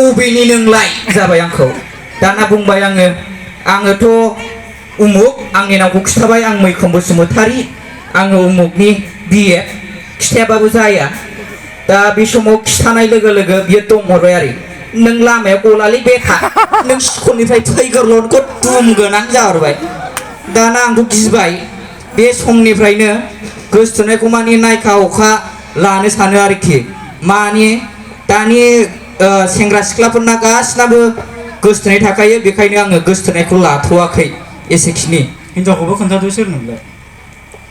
अबेनि नोंलाय जाबाय आंखौ दाना बुंबाय आङोथ' उमुक आंनि नामखौ खिथाबाय आं मैखोम बसुमतारी आङो उमुकनि बिए खिथायाबाबो जाया दा बे समाव खिथानाय लोगो लोगो बियो दंहरबाय आरो नों लामायाव गलालै बेखा नों स्कुलनिफ्राय फैगोरल'नखौ दुमगोन आं जाहरबाय दाना आंथ' गिबाय बे समनिफ्रायनो गोसथोनायखौ माने नायखा अखा लानो सानो आरोखि माने दानि सेंग्रा सिख्लाफोरना गासिनाबो गोसथोनाय थाखायो बेखायनो आङो गोसथोनायखौ लाथ'वाखै एसेखिनि हिनजावखौबो खोन्थादो सोर नोंलाय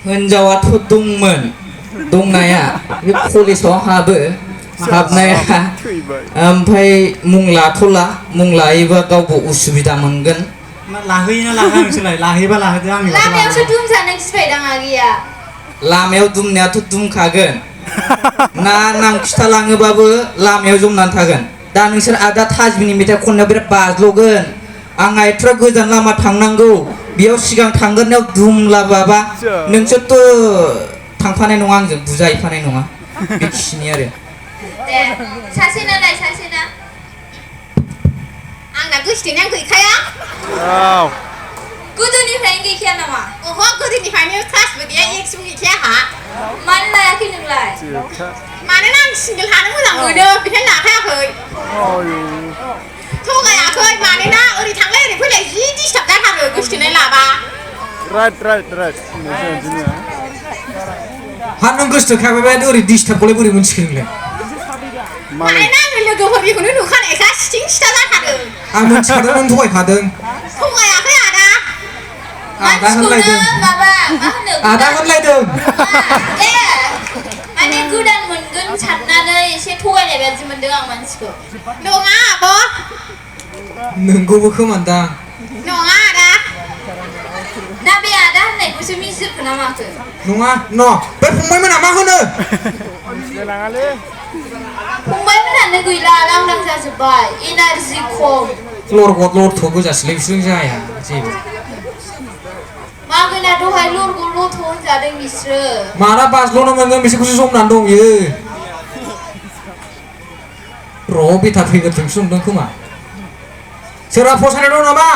हिनजावाथ' दंमोन दंनाया बे कलेजाव हाबो हाबनाया ओमफ्राय मुं लाथ'ला मुं लायोबा गावबो उसुबिदा मोनगोन लाहैयोना लाहोआ नोंसोरलाय लाहैबा लाहोदो आंनि लामायावसो दुमजानो गिबायदां आगैया लामायाव दुमनायाथ' दुमखागोन ना नाम खिथालाङोबाबो लामायाव जमनानै थागोन दा नोंसोर आदा थाजबिनि मेथाइ खननायाव बिराद बाज्ल'गोन आंहा एथ'रा गोजान लामा थांनांगौ बेयाव सिगां थांगोरनायाव दुमलाबाबा नोंसोरथ' थांफानाय नङा आंजों बुजाहैफानाय नङा बेखिनि आरो दे सासेनालाय सासेना आंना गोसथोनाया गैखाया गोदोनिफ्रायनो गैखाया नामा अहो गोदोनिफ्रायनो क्लासबो गैया एक्सबो गैखाया आंहा मानो लायाखै नोंलाय मानोना आं सिंगोल थानो मोजां मोनो बेखायनो लाखायाखै थगायाखै मानोना ओरै थांलाय ओरै फैलाय जि डिस्टार्ब जाथारो गोसथोनाय लाबा राइट हा नों गोसथोखाबाय ओरै डिस्टार्बखौलाय बोरै मोनथिखो नोंलाय मानोना आङो लोगोफोरनिखौनो नुखानायखा सिथिं सिथा जाथारो आं मोनथिखादों नों थगायखादों थगायाखै आदा आदा होनलायदों माबा मा होनो आदा होनलायदों ए माने गोदान मोनगोन साननानै एसे थगायनाय बायदि मोनदों आं मानसिखौ नङा आब' नोंगौबो खोमानदां नङा आदा ना बे आदा होननायखौसो मिसिरखो ना माखो नङा न' बे फंबायमोना मा होनो फंबायमोनानो गैला लांदां जाजोब्बाय एनार्जि खम लरगद लरथ' गोजासोलाय बिसोरजों जाया जेबो मागोना दहाय लरग' लथ' होनजादों बिसोरो माला बाज्ल'नो मोनगोन बिसोरखौसो जमनानै दं बियो र' बेथा फैग्रोथोंसो नंदों खोमा सोरबा फसायनाय दं नामा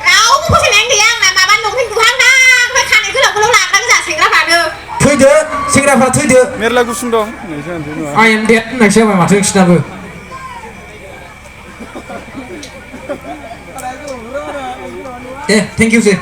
रावबो फसायनायानो गैया आंना माबा लंपेन्ट गुहांदां ओमफ्राय खानाय गोलाव गोलाव लाग्रा गोजा सेंग्राफ्रानो थैदो सेंग्राफ्रा थैदो मेरला गुसुं दं आइ एम डेड होननायसो जाबाय माथो नोंसिनाबो दे थेंक इउ सै